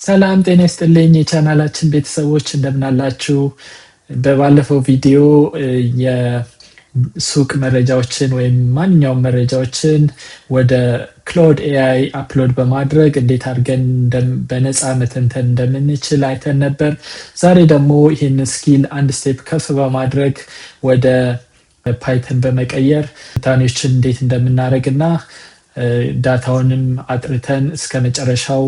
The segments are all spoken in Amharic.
ሰላም ጤና ይስጥልኝ የቻናላችን ቤተሰቦች እንደምናላችሁ። በባለፈው ቪዲዮ የሱቅ መረጃዎችን ወይም ማንኛውም መረጃዎችን ወደ Claude AI upload በማድረግ እንዴት አድርገን በነፃ መተንተን እንደምንችል አይተን ነበር። ዛሬ ደግሞ ይህን skill አንድ step ከፍ በማድረግ ወደ Python በመቀየር ትንታኔዎችን እንዴት እንደምናደርግ እና data ውንም አጥርተን እስከ መጨረሻው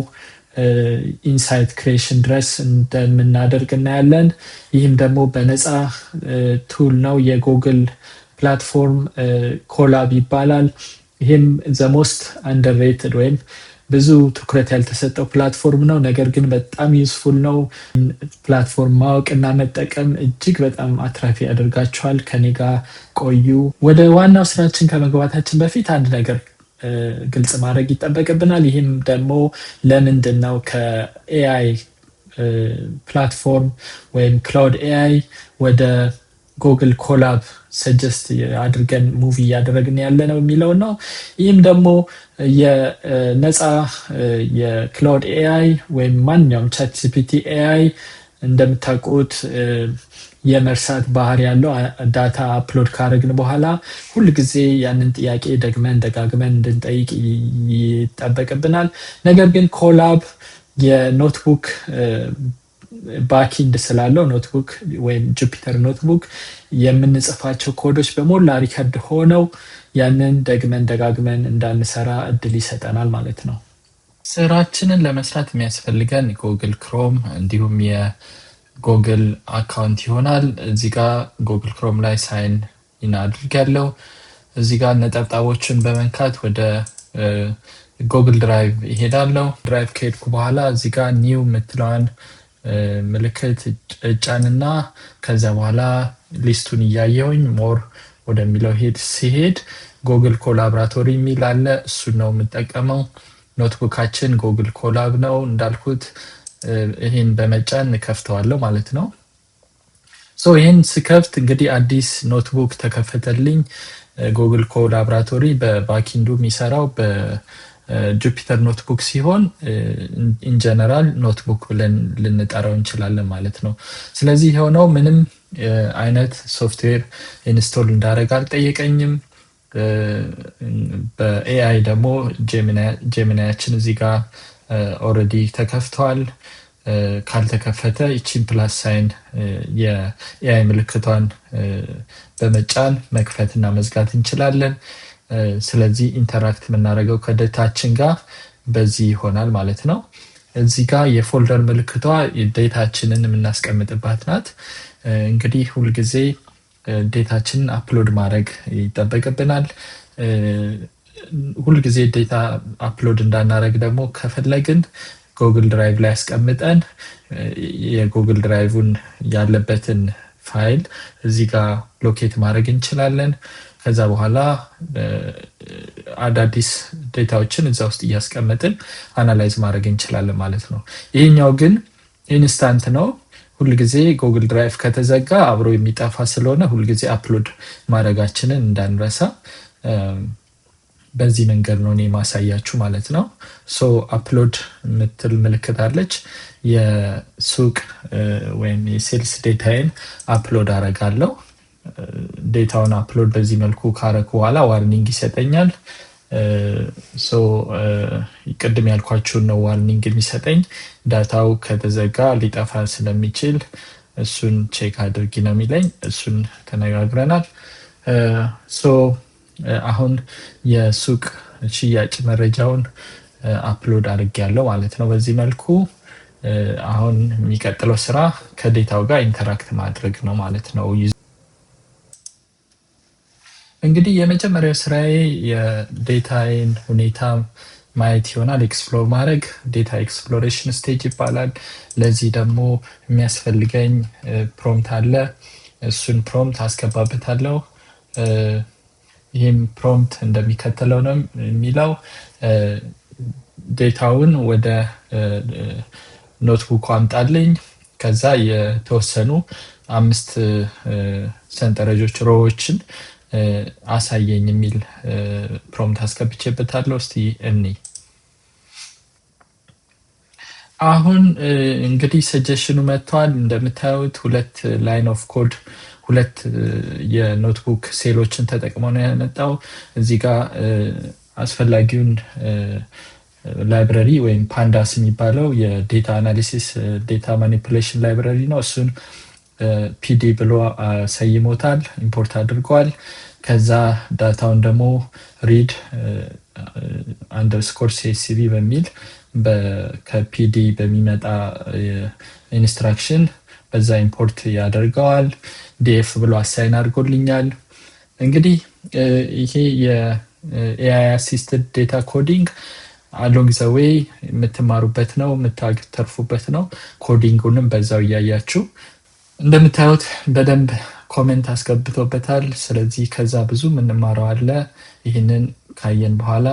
insight creation ድረስ እንደምናደርግ እናያለን። ይህም ደግሞ በነፃ tool ነው። የ Google platform Colab ይባላል። ይህም the most underrated ወይም ብዙ ትኩረት ያልተሰጠው platform ነው። ነገር ግን በጣም useful ነው። Platform ማወቅ እና መጠቀም እጅግ በጣም አትራፊ ያደርጋችኋል። ከኔ ጋር ቆዩ። ወደ ዋናው ስራችን ከመግባታችን በፊት አንድ ነገር ግልጽ ማድረግ ይጠበቅብናል። ይህም ደግሞ ለምንድን ነው ከ AI platform ወይም Claude AI ወደ Google Colab suggest አድርገን move እያደረግን ያለ ነው የሚለው ነው። ይህም ደግሞ የነፃ የ Claude AI ወይም ማንኛውም ChatGPT AI እንደምታውቁት የመርሳት ባህሪ ያለው፣ data upload ካደረግን በኋላ ሁል ጊዜ ያንን ጥያቄ ደግመን ደጋግመን እንድንጠይቅ ይጠበቅብናል። ነገር ግን Colab የ notebook backend ስላለው፣ notebook ወይም Jupyter Notebook፣ የምንጽፋቸው ኮዶች በሞላ record ሆነው ያንን ደግመን ደጋግመን እንዳንሰራ እድል ይሰጠናል ማለት ነው። ስራችንን ለመስራት የሚያስፈልገን Google Chrome እንዲሁም የ Google account ይሆናል። እዚህ ጋር Google Chrome ላይ sign in አድርጌያለሁ። እዚህ ጋር ነጠብጣቦችን በመንካት ወደ Google Drive እሄዳለሁ። Drive ከሄድኩ በኋላ እዚህ ጋር new የምትለዋን ምልክት እጫንና ከዚያ በኋላ list ኡን እያየሁኝ more ወደሚለው ሄድ ሲሄድ Google Colaboratory የሚል አለ። እሱን ነው የምጠቀመው። Notebook ኣችን Google Colab ነው እንዳልኩት፣ ይህን በመጫን እከፍተዋለሁ ማለት ነው። So ይህን ስከፍት እንግዲህ አዲስ notebook ተከፈተልኝ። Google Colaboratory በ backend ኡ የሚሰራው በ Jupyter Notebook ሲሆን in general notebook ብለን ልንጠራው እንችላለን ማለት ነው። ስለዚህ የሆነው ምንም አይነት software install እንዳደረግ አልጠየቀኝም። በ AI ደግሞ Gemini ያችን እዚህ ጋር already ተከፍቷል። ካልተከፈተ ይቺን plus sign የ AI ምልክቷን በመጫን መክፈት እና መዝጋት እንችላለን። ስለዚህ interact የምናደርገው ከ data ችን ጋር በዚህ ይሆናል ማለት ነው። እዚህ ጋር የ folder ምልክቷ data ችንን የምናስቀምጥባት ናት። እንግዲህ ሁልጊዜ data ችንን upload ማድረግ ይጠበቅብናል። ሁልጊዜ data upload እንዳናደረግ ደግሞ ከፈለግን Google Drive ላይ አስቀምጠን የ Google Drive ን ያለበትን ፋይል እዚህ ጋር locate ማድረግ እንችላለን። ከዛ በኋላ አዳዲስ data ዎችን እዛ ውስጥ እያስቀመጥን analyze ማድረግ እንችላለን ማለት ነው። ይሄኛው ግን instant ነው። ሁልጊዜ Google Drive ከተዘጋ አብሮ የሚጠፋ ስለሆነ ሁልጊዜ upload ማድረጋችንን እንዳንረሳ። በዚህ መንገድ ነው እኔ ማሳያችሁ ማለት ነው። So upload የምትል ምልክት አለች። የሱቅ ወይም የ sales data ዬን upload አረጋለሁ። Data ውን upload በዚህ መልኩ ካረኩ በኋላ warning ይሰጠኛል። So ቅድም ያልኳችሁን ነው warning የሚሰጠኝ። Data ው ከተዘጋ ሊጠፋ ስለሚችል እሱን check አድርጊ ነው የሚለኝ። እሱን ተነጋግረናል። So አሁን የሱቅ ሽያጭ መረጃውን upload አድርጌያለሁ ማለት ነው። በዚህ መልኩ አሁን የሚቀጥለው ስራ ከ data ው ጋር interact ማድረግ ነው ማለት ነው። እንግዲህ የመጀመሪያው ስራዬ የ data ዬን ሁኔታ ማየት ይሆናል። Explore ማድረግ data exploration stage ይባላል። ለዚህ ደግሞ የሚያስፈልገኝ prompt አለ። እሱን prompt አስገባበታለሁ። ይህም prompt እንደሚከተለው ነው የሚለው፦ data ውን ወደ notebook ኡ አምጣልኝ። ከዛ የተወሰኑ አምስት ሰንጠረዦች row ዎችን አሳየኝ የሚል prompt አስገብቼበታለሁ። እስቲ እኒ አሁን እንግዲህ suggestion ኑ መጥቷል። እንደምታዩት ሁለት line of code፣ ሁለት የ notebook cell ኦችን ተጠቅሞ ነው ያመጣው። እዚህ ጋር አስፈላጊውን library ወይም Pandas የሚባለው የ data analysis፣ data manipulation library ነው። እሱን pd ብሎ ሰይሞታል፣ import አድርገዋል። ከዛ data ውን ደግሞ read_csv በሚል ከ pd በሚመጣ instruction በዛ import ያደርገዋል። df ብሎ assign አድርጎልኛል። እንግዲህ ይሄ የ AI assisted data coding along the way የምትማሩበት ነው፣ የምታተርፉበት ነው። Coding ኡንም በዛው እያያችሁ እንደምታዩት በደንብ comment አስገብቶበታል። ስለዚህ ከዛ ብዙ የምንማረው አለ። ይህንን ካየን በኋላ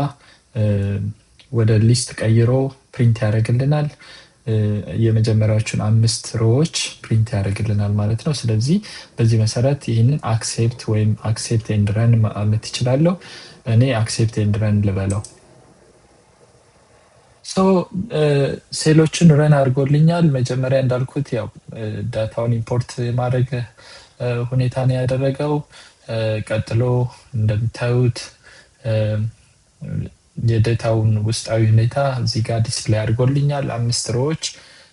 ወደ list ቀይሮ print ያደርግልናል። የመጀመሪያዎቹን አምስት row ዎች print ያደርግልናል ማለት ነው። ስለዚህ በዚህ መሰረት ይህንን accept ወይም accept and run ማለት እችላለሁ። እኔ accept and run ልበለው። So cell ኦችን run አድርጎልኛል። መጀመሪያ እንዳልኩት ያው data ውን import የማድረግ ሁኔታ ነው ያደረገው። ቀጥሎ እንደምታዩት የ data ውን ውስጣዊ ሁኔታ እዚህ ጋር display አድርጎልኛል። አምስት row ዎች፣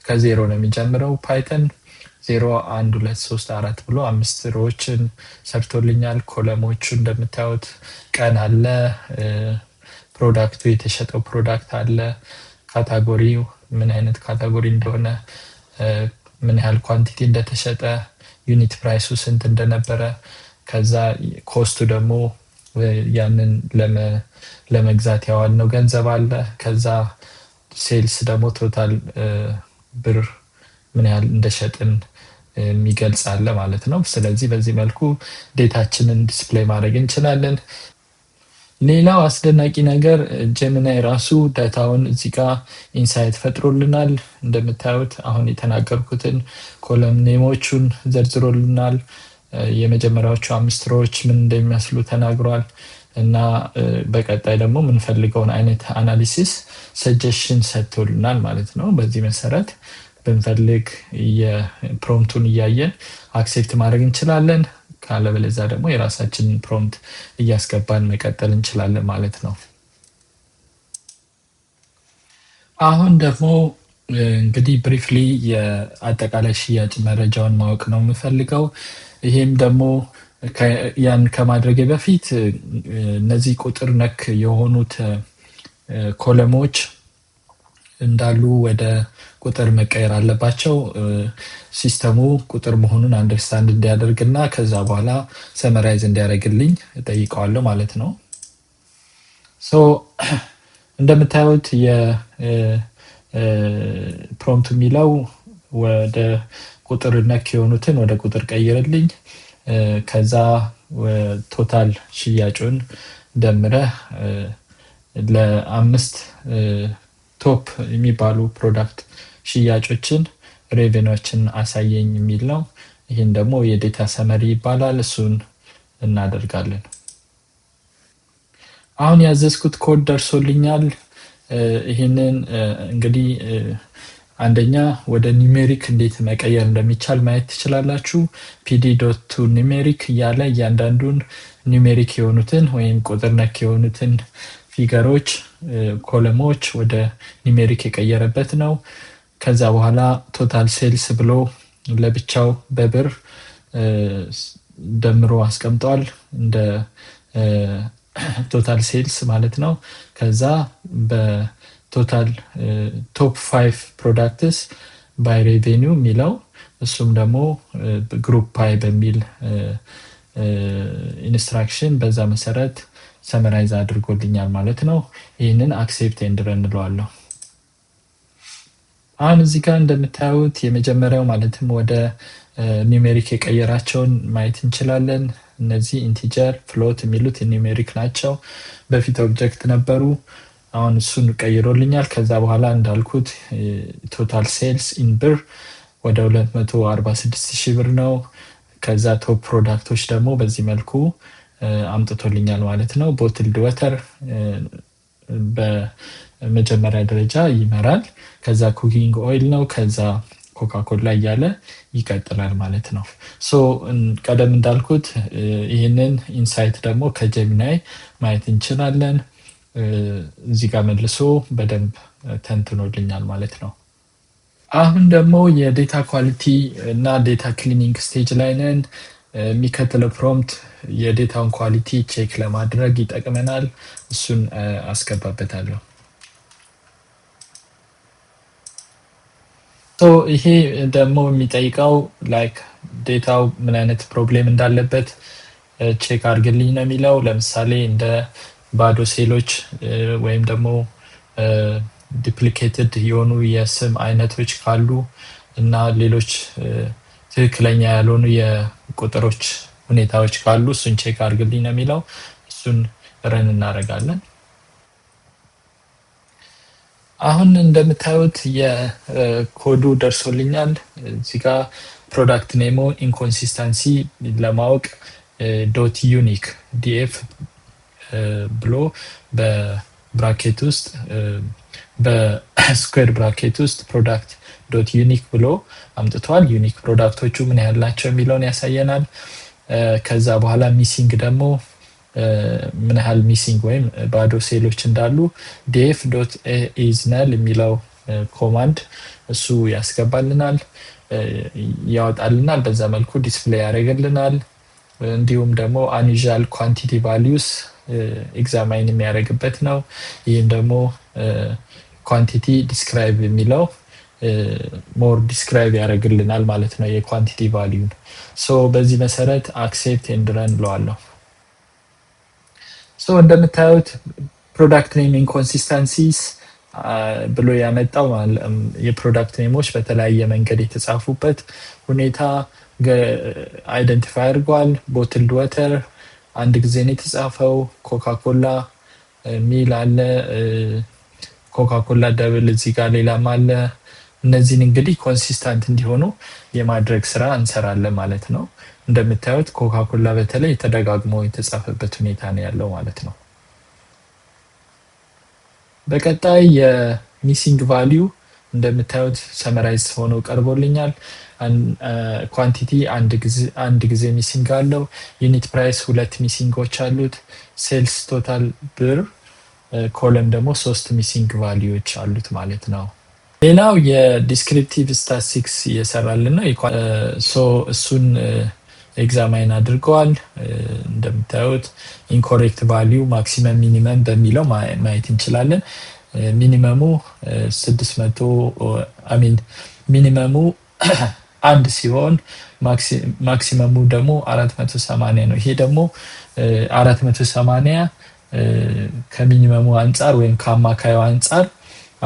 ከዜሮ ነው የሚጀምረው Python፣ ዜሮ፣ አንድ፣ ሁለት፣ ሶስት፣ አራት ብሎ አምስት row ዎችን ሰርቶልኛል። Column ኦቹ እንደምታዩት ቀን አለ፣ product ኡ የተሸጠው product አለ፣ category ው ምን አይነት category እንደሆነ፣ ምን ያህል quantity እንደተሸጠ፣ unit price ኡ ስንት እንደነበረ፣ ከዛ cost ኡ ደግሞ ያንን ለመግዛት ያዋልነው ገንዘብ አለ። ከዛ sales ደግሞ total ብር ምን ያህል እንደሸጥን የሚገልጽ አለ ማለት ነው። ስለዚህ በዚህ መልኩ data ችንን display ማድረግ እንችላለን። ሌላው አስደናቂ ነገር Gemini ራሱ data ውን እዚህ ጋር insight ፈጥሮልናል። እንደምታዩት አሁን የተናገርኩትን column name ኦቹን ዘርዝሮልናል። የመጀመሪያዎቹ አምስት row ዎች ምን እንደሚመስሉ ተናግሯል። እና በቀጣይ ደግሞ የምንፈልገውን አይነት analysis suggestion ሰጥቶልናል ማለት ነው። በዚህ መሰረት ብንፈልግ የ prompt ኡን እያየን accept ማድረግ እንችላለን። ካለበለዚያ ደግሞ የራሳችንን prompt እያስገባን መቀጠል እንችላለን ማለት ነው። አሁን ደግሞ እንግዲህ briefly የአጠቃላይ ሽያጭ መረጃውን ማወቅ ነው የምፈልገው። ይሄም ደግሞ ያን ከማድረጌ በፊት እነዚህ ቁጥር ነክ የሆኑት column ኦች እንዳሉ ወደ ቁጥር መቀየር አለባቸው። System ኡ ቁጥር መሆኑን understand እንዲያደርግ እና ከዛ በኋላ summarize እንዲያደርግልኝ እጠይቀዋለሁ ማለት ነው። So እንደምታዩት የ prompt የሚለው ወደ ቁጥር ነክ የሆኑትን ወደ ቁጥር ቀይርልኝ፣ ከዛ total ሽያጩን ደምረህ ለአምስት top የሚባሉ product ሽያጮችን revenue ዎችን አሳየኝ የሚል ነው። ይህን ደግሞ የ data summary ይባላል። እሱን እናደርጋለን። አሁን ያዘዝኩት ኮድ ደርሶልኛል። ይህንን እንግዲህ አንደኛ ወደ numeric እንዴት መቀየር እንደሚቻል ማየት ትችላላችሁ። pd.to_numeric እያለ እያንዳንዱን numeric የሆኑትን ወይም ቁጥር ነክ የሆኑትን figure ኦች፣ column ኦች ወደ numeric የቀየረበት ነው። ከዛ በኋላ total sales ብሎ ለብቻው በብር ደምሮ አስቀምጧል፣ እንደ total sales ማለት ነው። ከዛ በ total top five products by revenue የሚለው እሱም ደግሞ group by በሚል instruction በዛ መሰረት summarize አድርጎልኛል ማለት ነው። ይህንን accept and run እንለዋለሁ። አሁን እዚህ ጋር እንደምታዩት የመጀመሪያው ማለትም ወደ numeric የቀየራቸውን ማየት እንችላለን። እነዚህ integer፣ float የሚሉት numeric ናቸው። በፊት object ነበሩ። አሁን እሱን ቀይሮልኛል። ከዛ በኋላ እንዳልኩት total sales in ብር ወደ 246 ሺህ ብር ነው። ከዛ top product ኦች ደግሞ በዚህ መልኩ አምጥቶልኛል ማለት ነው። Bottled water በ በመጀመሪያ ደረጃ ይመራል። ከዛ cooking oil ነው። ከዛ ኮካኮላ እያለ ይቀጥላል ማለት ነው። So ቀደም እንዳልኩት ይህንን insight ደግሞ ከ Gemini ማየት እንችላለን። እዚህ ጋር መልሶ በደንብ ተንትኖልኛል ማለት ነው። አሁን ደግሞ የ data quality እና data cleaning stage ላይ ነን። የሚከተለው prompt የ data ውን quality check ለማድረግ ይጠቅመናል። እሱን አስገባበታለሁ። ይሄ ደግሞ የሚጠይቀው like data ው ምን አይነት problem እንዳለበት check አድርግልኝ ነው የሚለው። ለምሳሌ እንደ ባዶ ሴሎች ወይም ደግሞ duplicated የሆኑ የስም አይነቶች ካሉ እና ሌሎች ትክክለኛ ያልሆኑ የቁጥሮች ሁኔታዎች ካሉ እሱን check አድርግልኝ ነው የሚለው። እሱን run እናደርጋለን። አሁን እንደምታዩት የኮዱ ደርሶልኛል። እዚህ ጋ product name ኦ inconsistency ለማወቅ dot unique df ብሎ በ bracket ውስጥ በ square bracket ውስጥ product dot unique ብሎ አምጥቷል። Unique product ኦቹ ምን ያህል ናቸው የሚለውን ያሳየናል። ከዛ በኋላ missing ደግሞ ምን ያህል missing ወይም ባዶ ሴሎች እንዳሉ df dot is null የሚለው command እሱ ያስገባልናል፣ ያወጣልናል። በዛ መልኩ display ያደርግልናል። እንዲሁም ደግሞ unusual quantity values examine የሚያደርግበት ነው። ይህም ደግሞ quantity describe የሚለው more describe ያደርግልናል ማለት ነው የ quantity value ን። So በዚህ መሰረት accept and run እለዋለሁ። So እንደምታዩት product name inconsistencies ብሎ ያመጣው የ product name ኦች በተለያየ መንገድ የተጻፉበት ሁኔታ identify አድርጓል። Bottled water አንድ ጊዜ ነው የተጻፈው። ኮካኮላ ሚል አለ። ኮካኮላ double እዚህ ጋር ሌላም አለ። እነዚህን እንግዲህ consistent እንዲሆኑ የማድረግ ስራ እንሰራለን ማለት ነው። እንደምታዩት ኮካኮላ በተለይ ተደጋግሞ የተጻፈበት ሁኔታ ነው ያለው ማለት ነው። በቀጣይ የ missing value እንደምታዩት summarize ሆኖ ቀርቦልኛል። Quantity አንድ ጊዜ missing አለው። Unit price ሁለት missing ኦች አሉት። Sales total ብር column ደግሞ ሶስት missing value ዎች አሉት ማለት ነው። ሌላው የ descriptive statistics እየሰራልን ነው። እሱን examine አድርገዋል። እንደምታዩት incorrect value maximum minimum በሚለው ማየት እንችላለን። Minimum ኡ 600 I mean minimum ኡ አንድ ሲሆን maximum ኡ ደግሞ 480 ነው። ይሄ ደግሞ 480 ከ minimum ኡ አንጻር ወይም ከአማካዩ አንጻር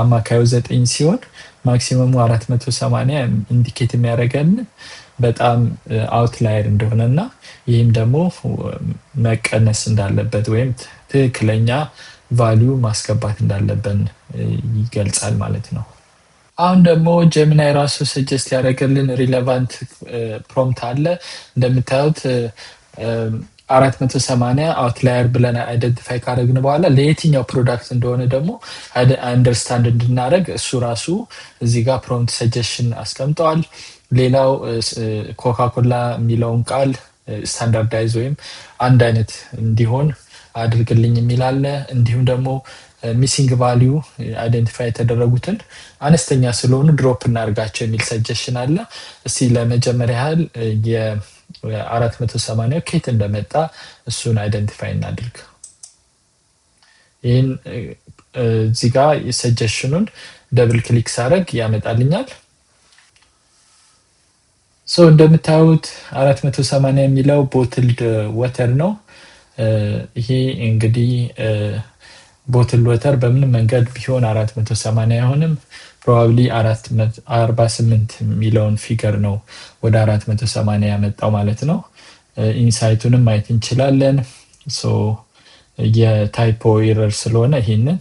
አማካዩ 9 ሲሆን maximum ኡ 480 indicate የሚያደርገን በጣም outlier እንደሆነ እና ይህም ደግሞ መቀነስ እንዳለበት ወይም ትክክለኛ value ማስገባት እንዳለብን ይገልጻል ማለት ነው። አሁን ደግሞ Gemini ራሱ suggest ያደረገልን relevant prompt አለ። እንደምታዩት 480 outlier ብለን identify ካደረግን በኋላ ለየትኛው product እንደሆነ ደግሞ understand እንድናደረግ እሱ ራሱ እዚህ ጋር prompt suggestion አስቀምጠዋል። ሌላው ኮካኮላ የሚለውን ቃል standardize ወይም አንድ አይነት እንዲሆን አድርግልኝ የሚል አለ። እንዲሁም ደግሞ missing value identify የተደረጉትን አነስተኛ ስለሆኑ drop እናድርጋቸው የሚል suggestion አለ። እስቲ ለመጀመሪያ ያህል የ480 ከየት እንደመጣ እሱን identify እናድርግ። ይህን እዚህ ጋር የ suggestion ኑን double click ሳደርግ ያመጣልኛል። So እንደምታዩት 480 የሚለው bottled water ነው። ይሄ እንግዲህ bottled water በምንም መንገድ ቢሆን 480 አይሆንም። Probably 48 የሚለውን figure ነው ወደ 480 ያመጣው ማለት ነው። Insight ኡንም ማየት እንችላለን። So የ typo error ስለሆነ ይህንን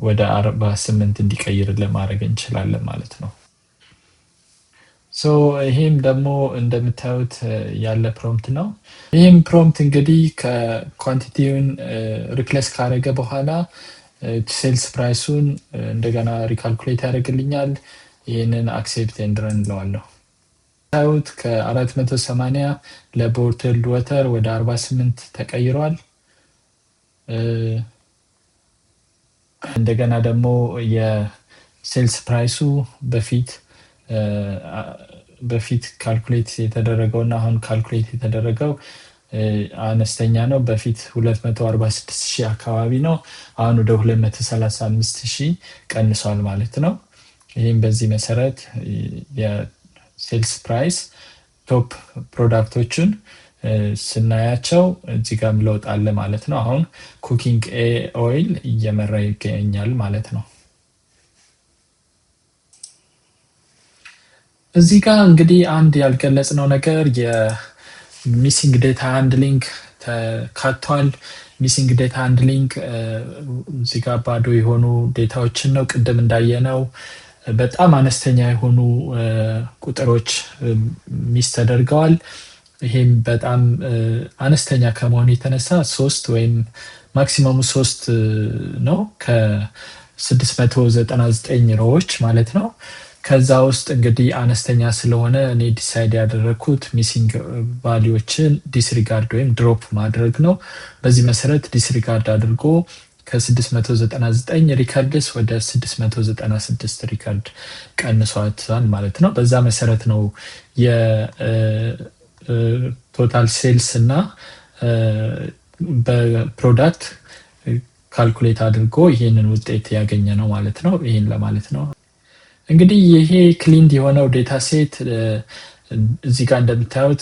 ወደ 48 እንዲቀይርልን ማድረግ እንችላለን ማለት ነው። So ይሄም ደግሞ እንደምታዩት ያለ prompt ነው። ይህም prompt እንግዲህ ከ quantity ውን replace ካደረገ በኋላ Sales price ኡን እንደገና recalculate ያደርግልኛል። ይህንን accept and run እለዋለሁ። ታዩት ከ480 ለ bottled water ወደ 48 ተቀይሯል። እንደገና ደግሞ የ sales price ኡ በፊት calculate የተደረገው እና አሁን calculate የተደረገው አነስተኛ ነው። በፊት 246 ሺህ አካባቢ ነው። አሁን ወደ 235 ሺህ ቀንሷል ማለት ነው። ይህም በዚህ መሰረት የ sales price top product ኦችን ስናያቸው እዚህ ጋርም ለውጥ አለ ማለት ነው። አሁን cooking oil እየመራ ይገኛል ማለት ነው። እዚህ ጋር እንግዲህ አንድ ያልገለጽነው ነገር የ missing data handling ተካቷል። Missing data handling እዚህ ጋር ባዶ የሆኑ data ዎችን ነው። ቅድም እንዳየነው በጣም አነስተኛ የሆኑ ቁጥሮች miss ተደርገዋል። ይሄም በጣም አነስተኛ ከመሆኑ የተነሳ 3 ወይም maximum ኡ 3 ነው ከ699 row ዎች ማለት ነው። ከዛ ውስጥ እንግዲህ አነስተኛ ስለሆነ እኔ decide ያደረግኩት missing value ዎችን disregard ወይም drop ማድረግ ነው። በዚህ መሰረት disregard አድርጎ ከ699 records ወደ 696 record ቀንሷታል ማለት ነው። በዛ መሰረት ነው የ total sales እና በ product calculate አድርጎ ይህንን ውጤት ያገኘ ነው ማለት ነው። ይህን ለማለት ነው። እንግዲህ ይሄ cleaned የሆነው data set እዚህ ጋር እንደምታዩት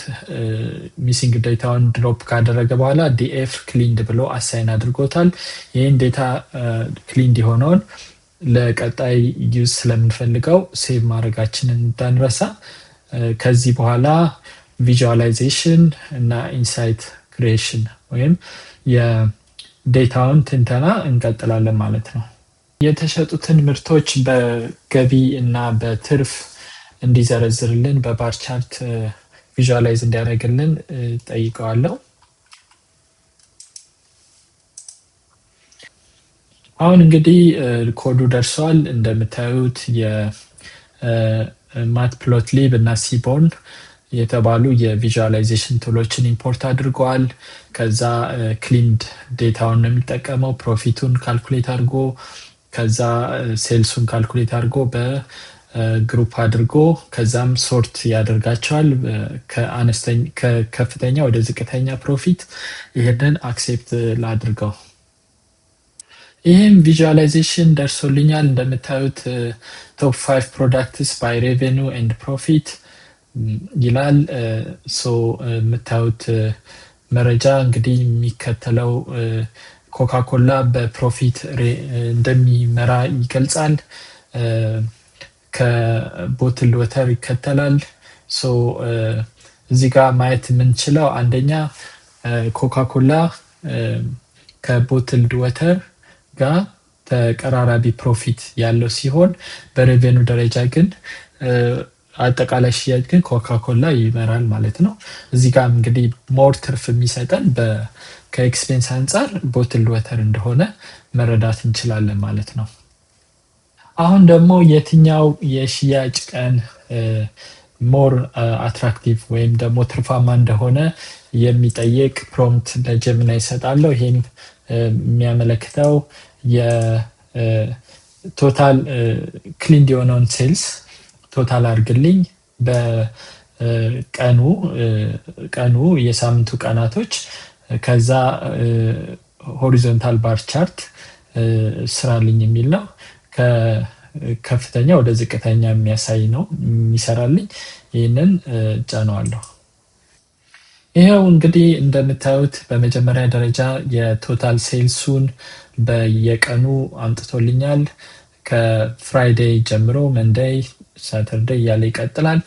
missing data ውን drop ካደረገ በኋላ df cleaned ብሎ assign አድርጎታል። ይህን data cleaned የሆነውን ለቀጣይ use ስለምንፈልገው save ማድረጋችንን እንዳንረሳ። ከዚህ በኋላ visualization እና insight creation ወይም የ data ውን ትንተና እንቀጥላለን ማለት ነው። የተሸጡትን ምርቶች በገቢ እና በትርፍ እንዲዘረዝርልን በ bar chart visualize እንዲያደርግልን ጠይቀዋለሁ። አሁን እንግዲህ ኮዱ ደርሷል። እንደምታዩት የ Matplotlib እና Seaborn የተባሉ የ visualization tool ኦችን import አድርገዋል። ከዛ cleaned data ውን ነው የሚጠቀመው። Profit ኡን calculate አድርጎ ከዛ sales ኡን calculate አድርጎ በ group አድርጎ ከዛም sort ያደርጋቸዋል ከከፍተኛ ወደ ዝቅተኛ profit። ይህንን accept ላድርገው። ይህም visualization ደርሶልኛል። እንደምታዩት top 5 products by revenue and profit ይላል። So የምታዩት መረጃ እንግዲህ የሚከተለው ኮካኮላ በ profit እንደሚመራ ይገልጻል። ከ bottle water ይከተላል። So እዚህ ጋር ማየት የምንችለው አንደኛ ኮካኮላ ከ bottled water ጋር ተቀራራቢ profit ያለው ሲሆን በ revenue ደረጃ ግን አጠቃላይ ሽያጭ ግን ኮካኮላ ይመራል ማለት ነው። እዚህ ጋር እንግዲህ more ትርፍ የሚሰጠን ከ expense አንጻር bottled water እንደሆነ መረዳት እንችላለን ማለት ነው። አሁን ደግሞ የትኛው የሽያጭ ቀን more attractive ወይም ደግሞ ትርፋማ እንደሆነ የሚጠይቅ prompt ለ Gemini ይሰጣለሁ። ይሄም የሚያመለክተው የ total cleaned የሆነውን sales total አድርግልኝ በቀኑ ቀኑ የሳምንቱ ቀናቶች ከዛ horizontal bar chart ስራልኝ የሚል ነው። ከከፍተኛ ወደ ዝቅተኛ የሚያሳይ ነው የሚሰራልኝ። ይህንን ጫነዋለሁ። ይኸው እንግዲህ እንደምታዩት በመጀመሪያ ደረጃ የ total sales ኡን በየቀኑ አምጥቶልኛል። ከ Friday ጀምሮ Monday፣ Saturday እያለ ይቀጥላል።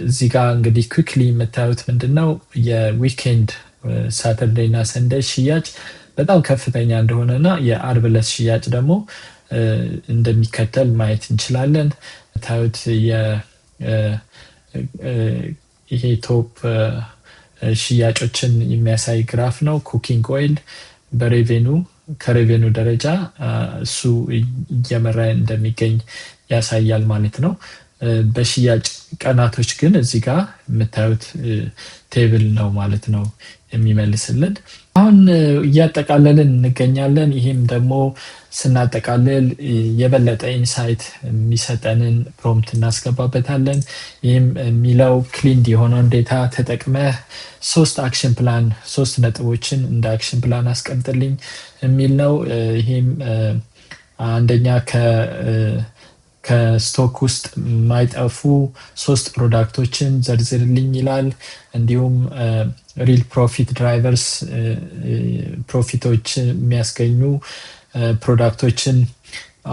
እዚህ ጋር እንግዲህ quickly የምታዩት ምንድነው የ weekend Saturday እና Sunday ሽያጭ በጣም ከፍተኛ እንደሆነ እና የአርብ ዕለት ሽያጭ ደግሞ እንደሚከተል ማየት እንችላለን። ታዩት ይሄ top ሽያጮችን የሚያሳይ graph ነው። Cooking oil በ revenue ከ revenue ደረጃ እሱ እየመራ እንደሚገኝ ያሳያል ማለት ነው። በሽያጭ ቀናቶች ግን እዚህ ጋር የምታዩት table ነው ማለት ነው የሚመልስልን። አሁን እያጠቃለልን እንገኛለን። ይህም ደግሞ ስናጠቃልል የበለጠ insight የሚሰጠንን prompt እናስገባበታለን። ይህም የሚለው cleaned የሆነውን data ተጠቅመህ ሶስት action plan፣ ሶስት ነጥቦችን እንደ action plan አስቀምጥልኝ የሚል ነው። ይህም አንደኛ ከ stock ውስጥ የማይጠፉ ሶስት product ኦችን ዘርዝርልኝ ይላል። እንዲሁም real profit drivers፣ profit ኦች የሚያስገኙ product ኦችን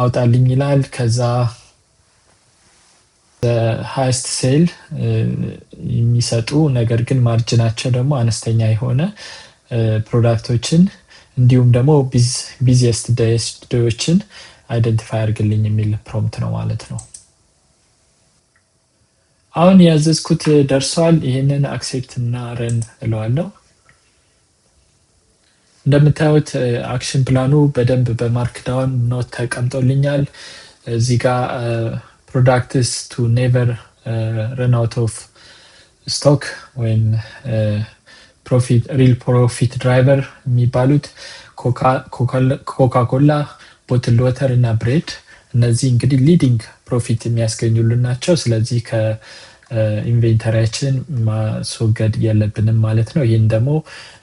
አውጣልኝ ይላል። ከዛ highest sale የሚሰጡ ነገር ግን margin ኣቸው ደግሞ አነስተኛ የሆነ product ኦችን እንዲሁም ደግሞ busiest day ዎችን identify አድርግልኝ የሚል prompt ነው ማለት ነው። አሁን ያዘዝኩት ደርሷል። ይህንን accept እና run እለዋለሁ። እንደምታዩት action plan ኑ በደንብ በ markdown note ተቀምጦልኛል። እዚህ ጋር products to never run out of stock ወይም real profit driver የሚባሉት ኮካ ኮላ፣ bottled water እና bread፣ እነዚህ እንግዲህ leading profit የሚያስገኙልን ናቸው። ስለዚህ ከ inventory ያችን ማስወገድ የለብንም ማለት ነው። ይህን ደግሞ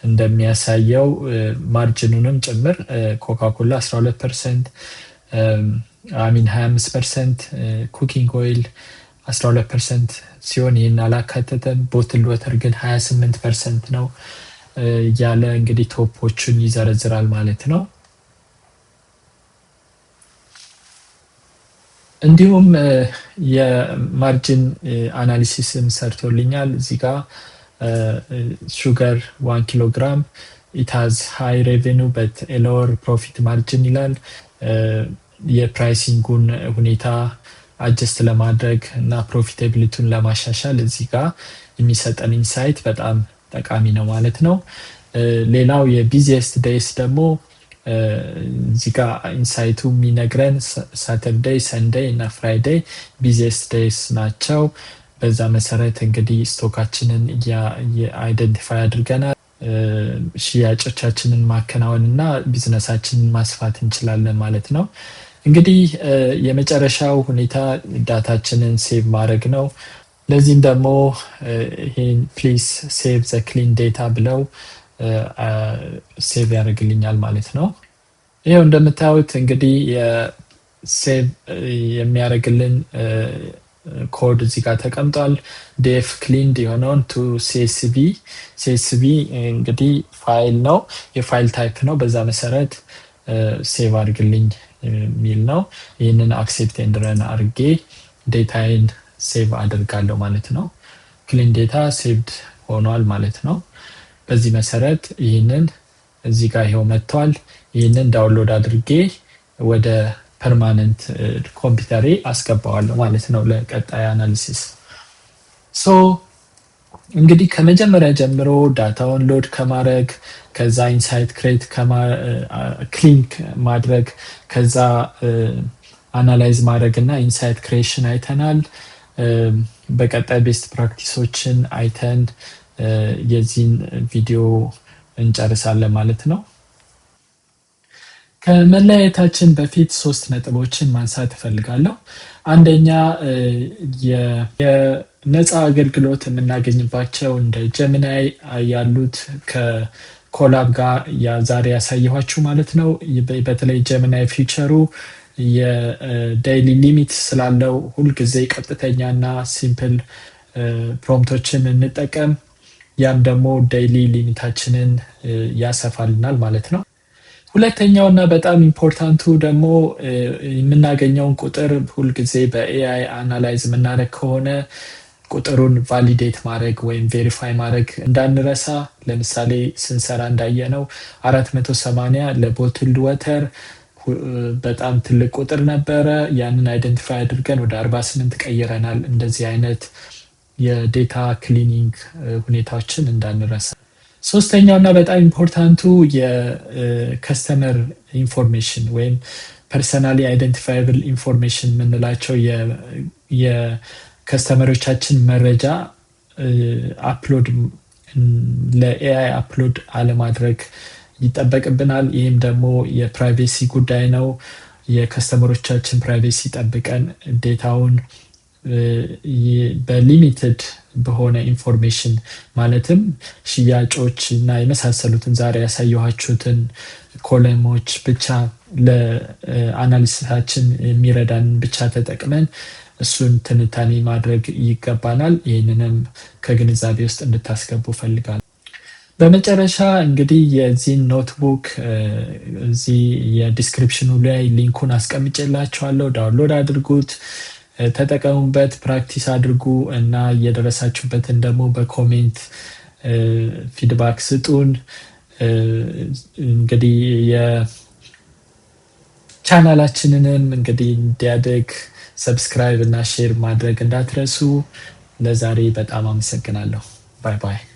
እንደሚያሳየው margin ኑንም ጭምር ኮካ ኮላ 12%፣ I mean 25%፣ cooking oil 12% ሲሆን ይህን አላካተተም። Bottled water ግን 28% ነው እያለ እንግዲህ top ኦቹን ይዘረዝራል ማለት ነው። እንዲሁም የ margin analysis ም ሰርቶልኛል። እዚህ ጋ sugar 1 kilogram, it has high revenue but lower profit margin ይላል። የ pricing ኡን ሁኔታ adjust ለማድረግ እና profitability ውን ለማሻሻል እዚህ ጋር የሚሰጠን insight በጣም ጠቃሚ ነው ማለት ነው። ሌላው የ busiest days ደግሞ እዚህ ጋር insight ኡ የሚነግረን Saturday፣ Sunday እና Friday busiest days ናቸው። በዛ መሰረት እንግዲህ stock ኣችንን identify አድርገናል። ሽያጮቻችንን ማከናወን እና ቢዝነሳችንን ማስፋት እንችላለን ማለት ነው። እንግዲህ የመጨረሻው ሁኔታ data ችንን save ማድረግ ነው። ለዚህም ደግሞ ይሄን "please save the clean data" ብለው save ያደርግልኛል ማለት ነው። ይኸው እንደምታዩት እንግዲህ save የሚያደርግልን ኮድ እዚህ ጋር ተቀምጧል። df cleaned የሆነውን to CSV፣ CSV እንግዲህ ፋይል ነው፣ የ file type ነው። በዛ መሰረት save አድርግልኝ የሚል ነው። ይህንን accept and run አድርጌ data ዬን save አድርጋለሁ ማለት ነው። Clean data saved ሆኗል ማለት ነው። በዚህ መሰረት ይህንን እዚህ ጋር ይኸው መጥቷል። ይህንን download አድርጌ ወደ permanent ኮምፒውተሬ አስገባዋለሁ ማለት ነው ለቀጣይ analysis። So እንግዲህ ከመጀመሪያ ጀምሮ data ውን load ከማድረግ፣ ከዛ insight create፣ clean ማድረግ፣ ከዛ analyze ማድረግ እና insight creation አይተናል። በቀጣይ best practice ኦችን አይተን የዚህን ቪዲዮ እንጨርሳለን ማለት ነው። ከመለያየታችን በፊት ሶስት ነጥቦችን ማንሳት እፈልጋለሁ። አንደኛ የነፃ አገልግሎት የምናገኝባቸው እንደ Gemini ያሉት ከ Colab ጋር ዛሬ ያሳየኋችሁ ማለት ነው። በተለይ Gemini feature ኡ የ daily limit ስላለው ሁልጊዜ ቀጥተኛና simple prompt ኦችን እንጠቀም። ያም ደግሞ daily limit ኣችንን ያሰፋልናል ማለት ነው። ሁለተኛው እና በጣም important ኡ ደግሞ የምናገኘውን ቁጥር ሁልጊዜ በ AI analyze የምናደርግ ከሆነ ቁጥሩን validate ማድረግ ወይም verify ማድረግ እንዳንረሳ። ለምሳሌ ስንሰራ እንዳየነው 480 ለ bottled water በጣም ትልቅ ቁጥር ነበረ። ያንን identify አድርገን ወደ 48ቀይረናል። እንደዚህ አይነት የ data cleaning ሁኔታዎችን እንዳንረሳ። ሶስተኛው እና በጣም important ኡ የ customer information ወይም personally identifiable information የምንላቸው የ customer ኦቻችን መረጃ upload ለ AI upload አለማድረግ ይጠበቅብናል። ይህም ደግሞ የ privacy ጉዳይ ነው። የ customer ኦቻችን privacy ጠብቀን data ውን በ limited በሆነ information፣ ማለትም ሽያጮች እና የመሳሰሉትን ዛሬ ያሳየኋችሁትን column ኦች ብቻ፣ ለ analysis ኣችን የሚረዳን ብቻ ተጠቅመን እሱን ትንታኔ ማድረግ ይገባናል። ይህንንም ከግንዛቤ ውስጥ እንድታስገቡ ፈልጋለሁ። በመጨረሻ እንግዲህ የዚህን notebook እዚህ የ description ኑ ላይ link ኡን አስቀምጬላችኋለሁ። Download አድርጉት፣ ተጠቀሙበት፣ practice አድርጉ እና የደረሳችሁበትን ደግሞ በ comment feedback ስጡን። እንግዲህ የቻናላችንንም እንግዲህ እንዲያድግ subscribe እና share ማድረግ እንዳትረሱ። ለዛሬ በጣም አመሰግናለሁ። Bye bye።